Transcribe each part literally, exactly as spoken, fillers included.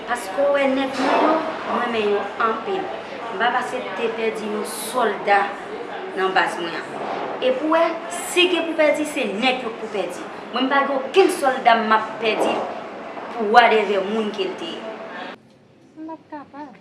Paske w wè nèg mwen yo, m renmen yo anpil. M pa pase te pèdi yon sòlda nan baz mwen an. E pou wè, si gen pou pèdi, se nèg yo k pou pèdi. Mwen, m pa gen okenn sòlda m ap pèdi pou whatever moun ke l te ye. M p ap kapab.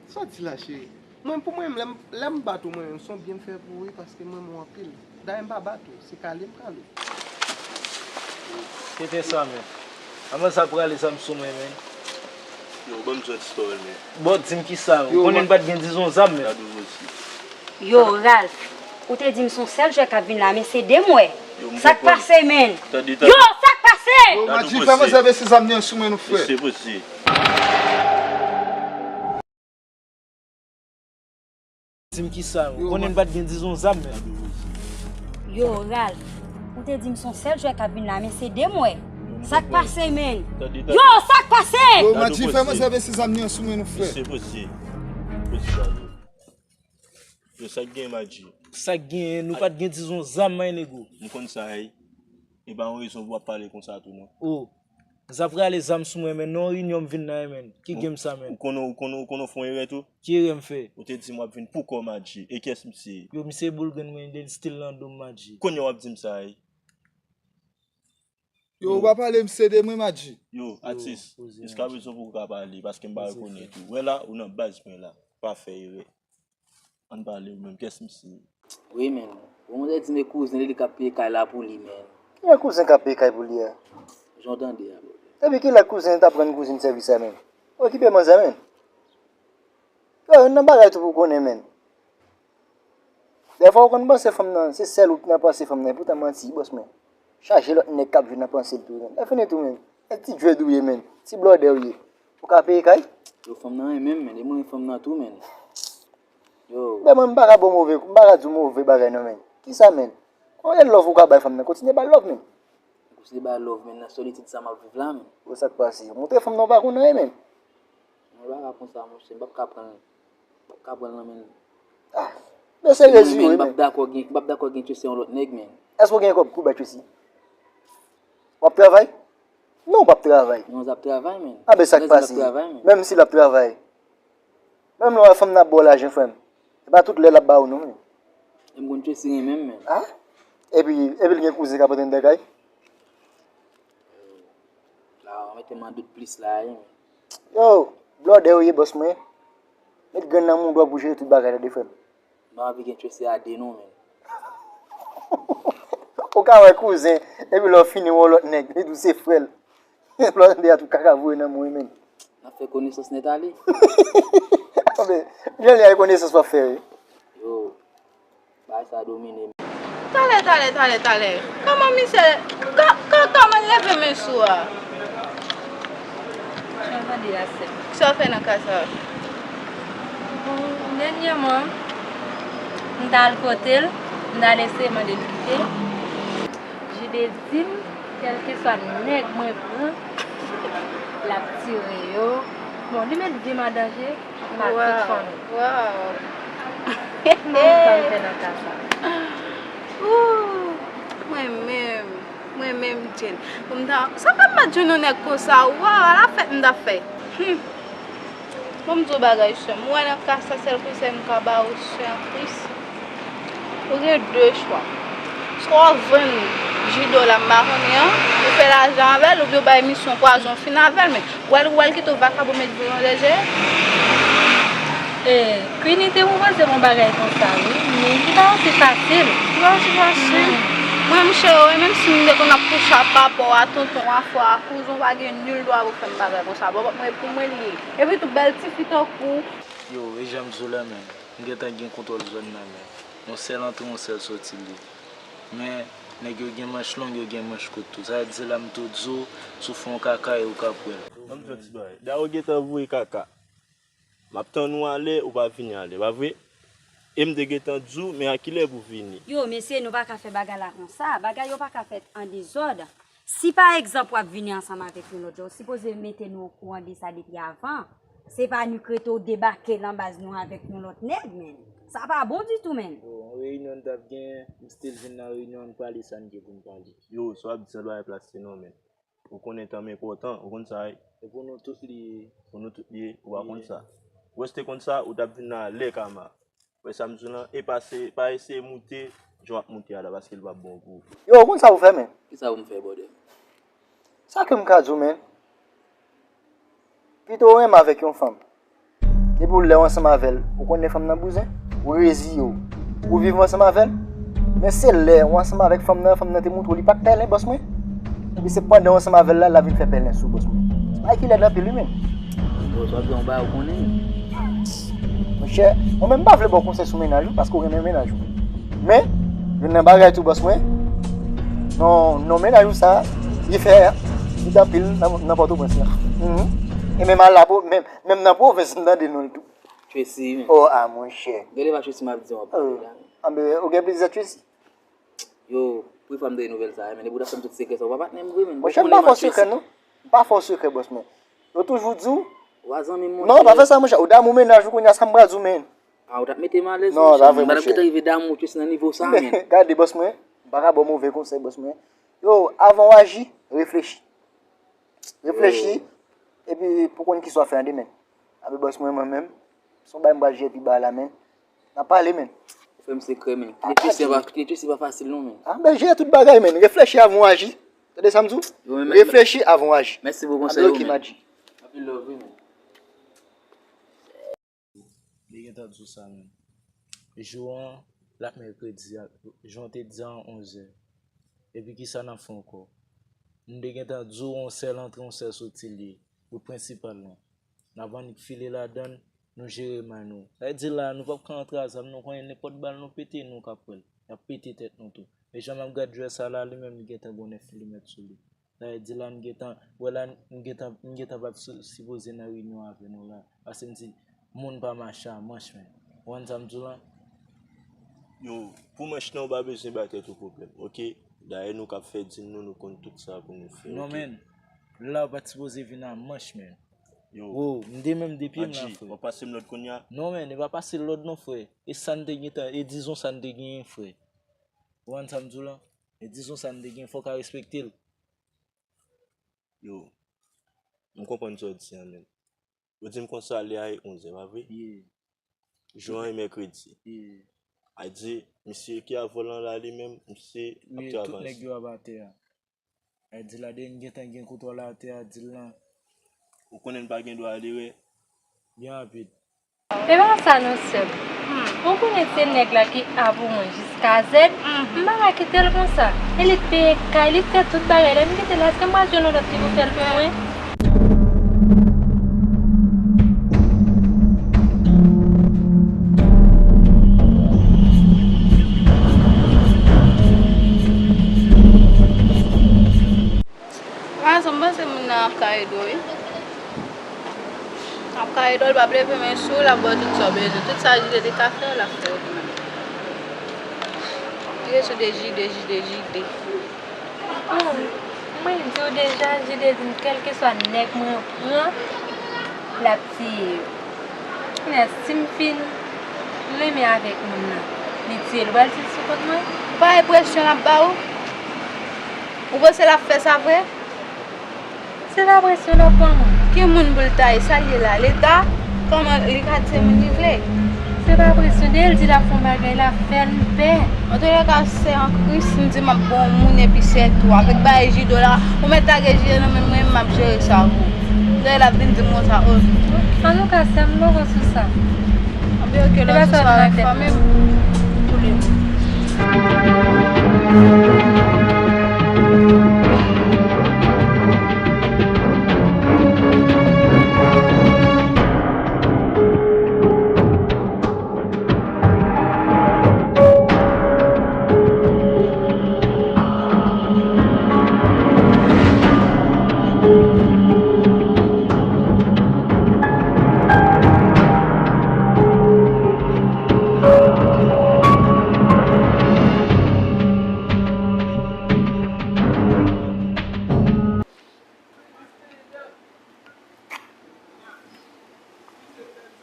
Sa w di la, cheri? Mwen, pou mwen, lè m, lè m bat ou, mwen, se yon byen m fè pou ou, wi, paske m renmen w anpil. Dayè, m pa bat ou, se kale m kale w. Kite sa, men. Anvan sa prale zam sou mwen, men. Yo, ban m zòt istwa, men. Bon, di m kisa, men. Ou konnen m pa t gen dizon zam, men. Yo, Ralph, ou te di m se yon sèl jwè k ap vin la, men se de m wè. Sa k pase, men? Yo, sa k pase? Yo, Madji, fè mwen sèvi se zam li an sou mwen, non, frè. Di m kisa, ou konnen m pa t gen dizon zam, men. Yo, Ralph, ou te di m se yon sèl jwè k ap vin la, men se de m wè. Sa k pase, men? Yo, sa k pase? Yo, Madji, fè mwen sèvi se zam li an sou mwen, non, frè. Yo, sa k gen, Madji? Sa k gen, nou pa t gen dizon zam, my nigga. M konn sa, ey. E pa yon rezon pou w ap pale konsa tou, non. Oh. Sa prale zam sou mwen, men. Non, reyinyon m vin la, men. Ki game sa, men? Ou konnen, ou konnen, ou konnen w fè yon erè tou? Ki erè m fè? Ou te di m w ap vin pou kò w, Madji. E kiyès misye ye? Yo, misye boul grenn mwen, li still nan do m, Madji. Kounye a w ap di m sa, ey. Yo, ou pa pale misye de mwen, Madji. Yo, atis, jiska prezan pou w ka pale, paske m pa rekonèt ou. Wè la, ou nan baz mwen la. Pa fè erè. Ann pale, ou menm, kiyès misye ye? Wi, men. Bon, mwen te di, men kouzen li, li k ap peye kay la pou li, men. Ki jan kouzen k ap peye kay pou li a? Jan w tande a, bro. Depi kilè kouzen t ap rann kouzin sèvis la, men? Okipe manzè, men. Yo, youn nan bagay tou pou w konnen, men. Dèfwa ou konn panse fanm nan, se sèl ou ki nan panse fanm nan, epoutan manti, bòs mwen. Chaje lòt nèg k ap jwe nan panse l tou, men. Lè fini tou, men. E ti djwèd ou ye, men. Ti blòdè ou ye. Ou ka peye kay? Yo, fanm nan renmen m, men. E mwen renmen fanm nan tou, men. Yo. Men mwen, m pa ka ba w move, m pa ka di w move bagay, non, men. Kisa, men? Konbyen love ou ka bay fanm nan? Kontinye ba l love, men. Kontinye ba l love, men. Nan solitid sa m ap viv la, men. Ou sa k pase? Montre fanm nan ou pa konn anyen, men. Mwen pa ka konsa, monchè. M p ap ka pran l. M p ap ka pran l nan men l. Ah, mesye rezi wi, men. M p ap dakò gen, m p ap dakò gen Tracy yon lòt nèg, men. Èske w gen kòb pou bay Tracy? W ap travay? Non, w p ap travay. Non, l ap travay, men. Ah, ben sa k pase? Menm si l ap travay. Menm lè w wè fanm nan ap ba w lajan, frè m. E pa tout lè l ap ba w, non, men. E m konn Tracy renmen m, men. Ah? Epi, epi l gen kouzen k ap antre anndan kay? La, w mete m an dout plis la, wi, men. Yo, blòdè ou ye, bòs mwen. Met grenn nan mouda w pou jere tout bagay, tande, frè m. M pa anvi gen Tracy a de non, men. Ou ka wè kouzen, epi lè w fini, w wè yon lòt nèg, li di w se frè l. Lè w tande a, tout kaka voye nan men w, men. N ap fè konesans nèt ale. Anben, jan li a, e konesans w ap fè, wi. Yo. Bagay sa domine m. Talè, talè, talè, talè. Kòman misye, kò-, kò-, kòman l leve men sou a? Jan w tande a, sè m. Kisa w fè nan ka sa? Bon, dènyèman, m t al kote l, m t al eseye mande l kite. Jide di m, kèlkeswa nèg mwen pran, l ap tire yo. Bon, li met vi m an danje. M ak tout fanmi. Waw. Kòman sa m fè nan ka sa? Ooh, mwen menm, mwen menm, Jane. Pou m ta, sa fè m pa t jwenn yon nèg konsa? Waw, ala fèt m t ap fè. Hmm. Bon, m di w bagay, sè m. Ou wè nan ka sa, sèl konsèy m ka ba ou, sè an Kris. Ou gen de chwa. Swa w vann jide w la m pa konnen an, ou fè lajan avè l, oubyen w bay misyon pwazon fin avè l, men w al, w al kite yon vakabon met dlo nan dèyè. E, Queenie te pwopoze m yon bagay konsa, wi, men li pa osi fasil. Li pa osi fasil. Mwen, monchè, wi, menm si m te konn ap kouche a papa w, a tonton w, a frè w, a kouzen w, pa gen nil dwa pou fè m bagay konsa. Bon, mwen, pou mwen, li ye. Epi tou, bèl tifi tankou w. Yo, e jan m di w la, men. M gentan gen kontwòl zòn nan, men. Yon sèl antre, yon sèl sòti li ye. Men, nèg yo gen manch long, yo gen manch kout tou. Sa vle di se la m tou di w, si w fè yon kaka, e ou k ap wè l. Ban m di w ti bagay. Dayè ou gentan voye kaka. M ap tann ou ale, ou pa vini ale, pa vre? E m te gentan di w, men a kilè pou vini? Yo, mesye, nou pa ka fè bagay la konsa. Bagay yo pa ka fèt an dezòd. Si pa egzanp w ap vini ansanm avèk yon lòt jan, ou sipoze mete nou okouran de sa depi avan. Se pa nou k rete w debake nan baz nou avèk yon lòt nèg, men. Sa pa bon ditou, men. Yo, yon reyinyon n t ap genyen, m still vin nan reyinyon an, n pale sa n gen pou n pale. Yo, sa w ap di sa pa gen plas li non, men. Ou konnen tan m enpòtan, ou konn sa, wi. E pou nou tout li ye. Pou nou tout li ye, ou pa konn sa. Ou reste konn sa, ou t ap vin la lè kama. Wè sa m di w lan, e pa se, pa eseye moute jan w ap moute a la, paske l p ap bon pou ou. Yo, ou konn sa ou fè, men? Kisa pou m fè, brother? Sa ke m ka di w, men. Pito ou renmen avèk yon fanm. Depi w lè w ansanm avè l, ou konnen fanm nan bouzen, ou reziye w. Ou viv ansanm avè l, men se lè w ansanm avèk fanm nan, fanm nan te montre w li pa t pèlen, bòs mwen. Epi se pandan w ansanm avè l la, l ap vin fè pèlen sou w, bòs mwen. Se bagay ki lèd anpil, wi, men. Yo, sa w ap di yon bagay ou konnen. Monchè, mwen menm m pa vle ba w konsèy sou mennaj ou, paske w renmen mennaj ou. Men, youn nan bagay tou, bòs mwen, non, non mennaj ou sa, li fè vit anpil nan, nan Pòtoprens la. Mhm. E menm a la, menm, menm nan pwovens, m tande non l tou. Tracy, men. Oh, a, monchè. Gade pa Tracy m ap di w ap pale la, men. Anben, ou gen plizyè Tracy? Yo, prefwa m tande nouvèl sa a, men depi w ta fè m tout sekrè sa, ou pa patnè m vre, men. Monchè, m pa fè w sekrè, non. M pa fè w sekrè, bòs mwen. Yo toujou di w. Ou pa zanmi m, monchè. Non, pa fè sa, monchè. Ou damou mennaj ou kounye a, sa m pral di w, men. A, ou t ap mete m alèz, monchè. Non, sa vre, monchè. M pa t ap gentan rive damou Tracy nan nivo sa a, men. Gade, bòs mwen. M pa ka ba w move konsèy, bòs mwen. Yo, avan w aji, reflechi. Reflechi. Epi pou konn kisa w ap fè an demen. Anben, bòs mwen, mwen menm, se yon bagay m pral jere pi ba la, men. N ap pale, men. Ou fè m sekrè, men. Kite Tracy pa, kite Tracy pa fasil, non, men. Anben, jere tout bagay, men. Reflechi avan w aji. Tande sa m di w? Yo, men, men, reflechi avan w aji. Mèsi pou konsèy ou, men. Anben, ok, Madji. Anpil love, wi, men. Li gentan di w sa menm. Jou an, l ap mèkredi a, jan w te di a, onzè. Epi kisa n ap fè ankò? M te gentan di w yon sèl antre, yon sèl soti li ye. Wout prensipal lan. N ap annik file ladan l, nou jere may nou. Sa vle di la, nou p ap ka antre a zam, nou konnen nenpòt bal nou pete, nou ka pran l. Y ap pete tèt nou tou. E jan m ap gad jwè sa la, li menm, li gentan gen yon nèf milimèt sou li. Sa vle di la, m gentan, wè la, m gentan, m gentan pa t si-, sipoze nan reyinyon avè nou la. Paske m di, moun pa mache a manch, men. Ou konn sa m di w lan? Yo, pou manch lan, ou pa bezwen bay tèt ou pwoblèm, oke? Dayè, nou k ap fè dil nou, nou konn tout sa pou nou fè, oke? Non, men, la, ou pa t sipoze vin a manch, men. Yo. Wo, m de menm de pye m la, frè. W ap pase m lòd kounye a? Non, men, e pa pase lòd non, frè. E sa n te gentan, e dizon sa n te genyen, frè. Ou konn sa m di w lan? E dizon sa n te genyen, fò w ka respekte l. Yo, m konprann sa w di an menm. Yo di m konsa lè a e onzè, pa vre? Yeah. Jou an e mèkredi. Yeah. A di, misye ki a vòlan la li menm, misye ap travay. Wi, tout nèg yo ap atè a. A di la, depi n gentan gen kontwòl atè a, di l lan. Ou konnen n pa gen dwa ale wè. Byen rapid. E pa sa non, sè m. Ou konnen se nèg la ki A pou mwen jiska Z. M pa ka kite l konsa. E li t peye kay, li t fè tout bagay. Lè m kite l la, èske m pral jwenn yon lòt ki pou fè l pou mwen? Rason, m panse moun nan ap ka ede w, wi. Ap ka ede w, l p ap leve men sou ou, l ap ba w tout sa w bezwen. Tout sa J D te ka fè, l ap fè w tou menm. Li rete sou de J D, J D, J D. Bon, mwen di w deja, J D di m kèlkeswa nèg mwen pran, l ap tiye yo. Kounye a, si m fin renmen avèk moun nan, li tiye l, ou pral di l sou kont mwen? Ou pa wè presyon l ap ba ou? Ou panse l ap fè sa vre? Se pa presyon l ap ban mwen. Ki moun pou l ta ye? Sa l ye la? Leta? Kòman li ka di se moun li vle? Se pa presyon. Dèyè l di l ap fè yon bagay, l ap fè l, m pè. Antoulèka, sè an Kris, m di m ap ba w moun epi sètou. Avèk bagay J D la, ou mèt lage J D nan men mwen, m ap jere sa pou ou. Dèyè l ap vin di m konsa, o. Antouka, sè m, m poko sou sa. Anben, oke, lòt jou sa w enfòme m. Koulye.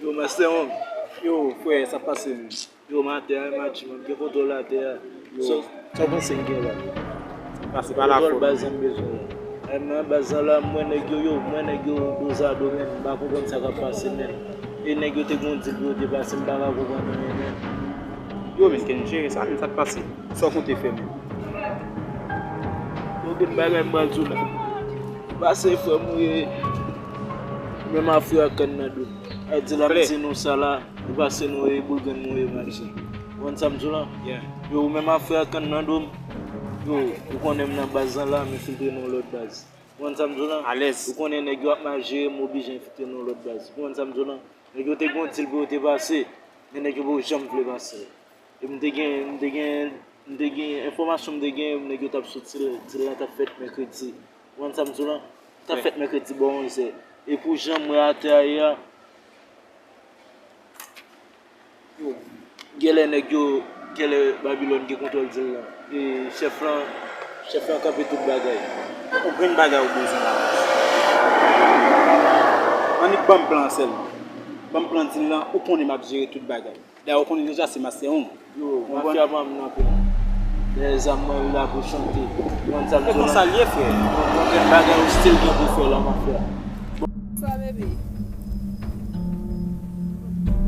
Yo, master, yo. Yo, frè, sa pase, men. Yo, m atè a, m a di, m gen kontwòl atè a. Yo. Sa, sa w panse m gen la? Pase pa la fòt. Kontwòl baz la m bezwen. Mwen nan baz lan la, mwen nèg yo, yo, mwen nèg yo dozado, men m pa konprann sa k ap pase, men. E nèg yo te gen yon dil pou yo te pase, m pa ka konprann anyen, men. Yo, men, Ken, jere sa, men, sa k pase? Sa w konte fè, men? Yo, gen bagay m pral di w la. Pase frè m ou ye, men m a frè ak kann nan do. Sa di la m di nou sa la, ou pase nou ye boul grenn nou ye mache. Ou konn sa m di w la? Yo, ou menm a frè ak kann nan do m. Yo, ou konnen m nan baz lan la, m enfiltre nan yon lòt baz. Ou konn sa m di w la? Alèz. Ou konnen nèg yo ap mal jere m, m oblije enfiltre nan yon lòt baz. Ou konn sa m di w la? Nèg yo te gen yon dil pou yo te pase, men nèg yo poko janm vle pase. E m te gen, m te gen, m te gen enfòmasyon m te gen, nèg yo t ap soti, dil la t ap fèt mèkredi. Ou konn sa m di w la? T ap fèt mèkredi bò onz è. E pou jan m wè atè a ye a, yo, genlè nèg yo, genlè Babilòn gen kontwòl dil la. E chèf lan, chèf lan kanpe tout bagay. Yon grenn bagay ou bezwen la. Annik ban m plan an sèlman. Ban m plan dil lan, ou konnen m ap jere tout bagay. Dayè, ou konnen deja se mastè yon. Yo, mafya pa m nan pen. Dèyè zam mwen, li la pou chante. Ou konn sa m di w la? Se konsa l ye, frè. Yon grenn bagay ou still gen pou fè la, mafya. Bonswa, bebe.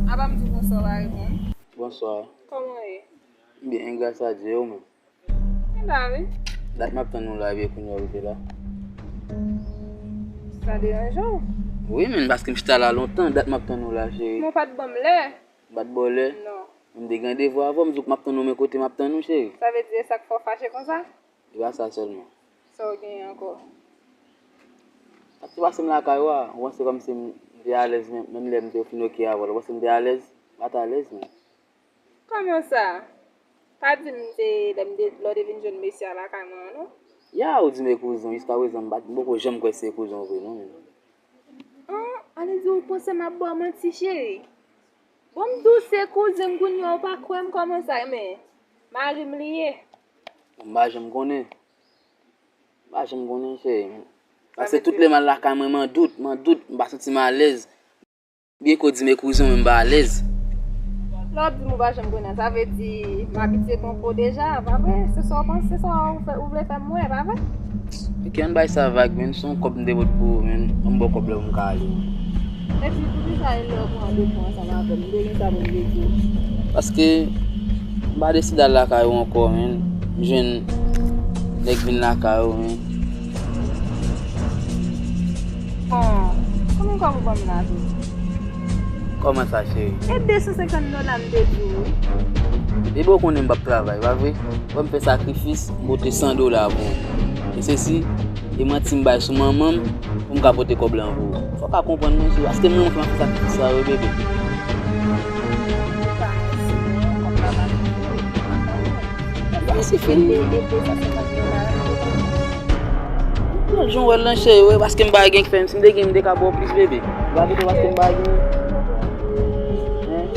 Apa m di w bonswa, w pa reponn? Bonswa. Kòman w ye? M byen, gras a Dye, ou menm? M la wi. Dat m ap tann ou la, ebyen kounye a w rive la. Sa deranje w? Wi, men paske m chita la lontan, dat m ap tann ou la, cheri. Men w pa t ban m lè. M pa t ba w lè? Non. Men m te gen randevou avè w, m di w m ap tann ou, men kote m ap tann ou, cheri? Sa vle di e sa k fè w fache konsa? E pa sa sèlman. Sa w genyen ankò? Sa k te pase m lakay ou a, ou panse kòmsi m te alèz, men menm lè m te fin oke avè w la, ou panse m te alèz? M pa t alèz, men. Kòman sa? Pa di m se lè m te, lè w te vin jwenn mesye a lakay mwen an, non. Ya, ou di m e kouzen w, jiskaprezan m pa t, m poko janm kwè se kouzen w vre, non, menm. An, ale di w panse m ap ba w manti, cheri? Bon, m di w se kouzen m kounye a, ou pa kwè m, kòman sa? Men, mari m li ye. M pa janm konnen. M pa janm konnen, cheri. Paske tout lè m al lakay mwen, m an dout, m an dout, m pa santi m alèz. Byen ke w di m e kouzen w, men m pa alèz. Lè w ap di m ou pa janm konnen, sa vle di m abitye konprann w deja, pa vre? Se sa w panse, se sa w vle fè m wè, pa vre? Oke, ann bay sa vag, men. Se yon kòb m te pot pou ou, men. Ann ba w kòb la pou m ka ale, men. Epi, poukisa e lè w pran randevou ansanm avè m, m te gen sa pou m te di w? Paske m pa deside al lakay ou ankò, men. M jwenn nèg vin lakay ou, men. Bon, konbyen kòb ou ban m la tou? Kòman sa, cheri? E de san senkant dola m te di w wi. Bebe, ou konnen m p ap travay, pa vre? Wè m fè sakrifis, m pote san dola pou ou. E sesi, e manti m bay sou manman m pou m ka pote kòb lan pou ou. Fò w ka konprann mwen, cheri. Paske m renmen w, fè m ap fè sakrifis sa yo, bebe. Ba se fini. Bon, jan w wè l lan, cheri, wi, paske m pa gen k fè, si m te gen, m te ka ba w plis, bebe. M pa kite w paske m pa gen. Hein?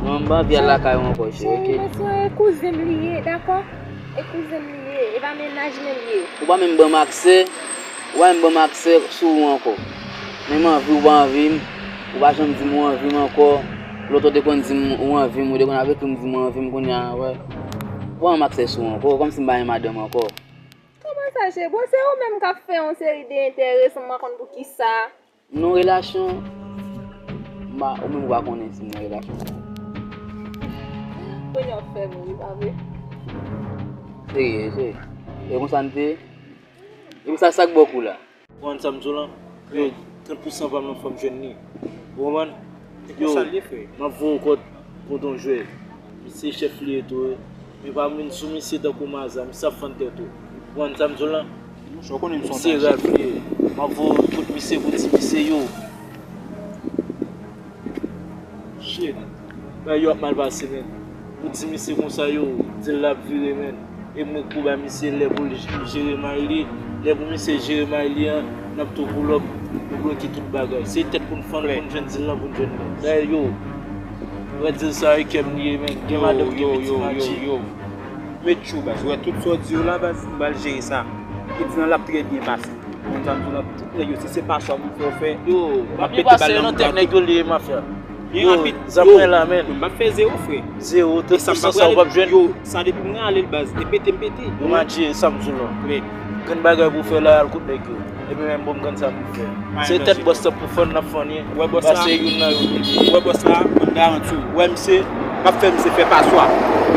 Non, m pa anvi al lakay ou ankò, cheri, oke? Mesye, kouzen m li ye, dakò? E kouzen m li ye, e pa mennaj mwen li ye. Ou pa menm ban m aksè, ou pa menm ban m aksè sou ou ankò. Men m anvi ou pa anvi m, ou pa janm di m ou anvi m ankò. Lòt ou te konn di m ou anvi m, ou te konn ap ekri m di m ou anvi m, kounye a, wè. Ou pa ban m aksè sou ou ankò, kòmsi m pa gen madanm ankò. Kòman sa, cheri? Bon, se ou menm k ap fè yon seri de enterese, m pa konn poukisa. M nan yon relasyon, m pa, ou menm ou pa konnen si m nan relasyon. Kounye a w fè m ri, pa vre? Serye, serye. E konsa n te ye? Epi sa, sa k ba w kou la? Ou konn sa m di w lan? Yo, trant pou san pa m lan, fò m jwenn li. Ou konprann? Yo, m ap voye w kòd. Kote yon jwè. Misye chèf li ye tou wi. Men pa vin sou misye tankou maza, misye ap fann tèt ou. Ou konprann sa m di w lan? Misye rad li ye. M ap voye kote misye pou di misye yo. Shit. Bagay yo ap mal pase, men. Pou di misye konsa yo, di l l ap vire, men. E m ret pou bay misye lè pou l jere may li. Lè pou misye jere may li an, n ap tou pull up, nou bloke tout bagay. Se tèt pou n fann pou n jwenn dil lan pou n jwenn li. Dayè yo, vrè dil sa e kè m li ye, men. Gen madanm, gen pitit, Matye. Met tchou, baz. Ou wè tout sa w di yo la, baz, m pral jere sa. Pitit lan l ap trè byen pase. Konn sa m di w lan, tout nèg yo, si se pa sa pou fè w fè, yo, m ap pete bal nan bouda. Yo, m ap pase nan tèt nèg yo li ye, mafya. Yo, zam mwen la, men. M ap fè zewo, frè. Zewo, trant pou san sa ou p ap jwenn. Yo, sa depi mwen ale l baz. E pete, m pete. Yo, Matye, sa m di w la. Grenn bagay pou w fè la, al kot nèg yo. Epi menm bon, m konn sa pou m fè. Se tèt bòs la pou fann n ap fann ye. Ou wè bòs la? Pase youn nan yo. Ou wè bòs la? Mwen garanti w. Ou wè misye? M ap fè misye fè paswa.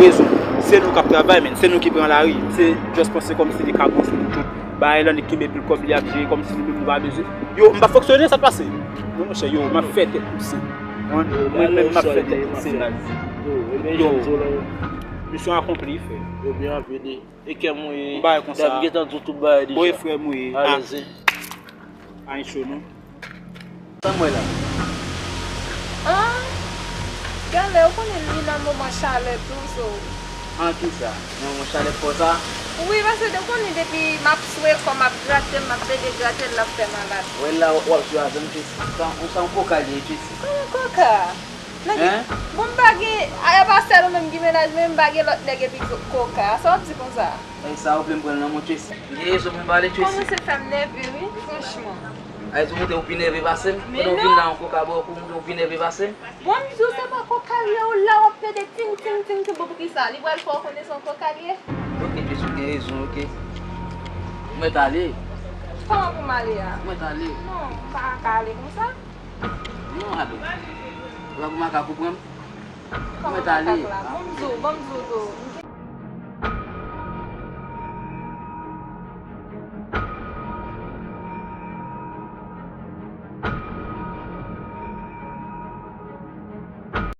Rezon. Se nou k ap travay, men. Se nou ki pran lari. Misye just panse kòmsi li ka bon sou nou tout. Bay la, li kenbe pil kòb li ap jere kòmsi li menm nou pa bezwen. Yo, m pa fonksyone, sa k pase? Non, monchè, yo, m ap fè tèt pouse. Mwen, mwen menm, m ap fè tèt pouse, baz. Yo, misyon akonpli, frè. Yo byen anvi li. E kè mwen, m gentan di w tout bagay deja. Bon, e frè mwen, alèz. Ann cho, non. Sa m wè la? Ah, Galè, ou konnen li nan moman chalè tou, so. An kisa? Nan moman chalè fò sa? Wi, paske ou konnen depi m ap swe kò m ap grate l, m ap pede grate l, l ap fè malad. Wè la, w ap swe avè m, Jesi. Sa, sa yon koka li ye, Jesi. Kòman koka? Nèg, bon, m pa gen, a, e pa sèl ou menm ki mennaj mwen, m pa gen lòt nèg epi ko-, koka. Sa w ap di konsa? E sa ou vle m pran nan men w, Jesi? Li gen rezon pou m pale, Jesi. Kòmanse fè m nève, wi, franchman. Ay, ou montre ou pi nève pase m? Men non. Pandan w vin la, yon koka ba w kou, ou montre ou pi nève pase m? Bon, m di w se pa koka li ye, ou la w ap pede ting, ting, ting, ting, bon, poukisa? Li pral fè w konnen se yon koka li ye? Ok, Jesi, ou gen rezon, ok. Ou mèt ale. Kòman pou m ale a? Ou mèt ale. Non, m pa ka ale konsa. Non, ale. Ou pa pou makak ou pran m? Ou mèt ale. Kòman makak la? Bon, m di w, bon, m di w tou.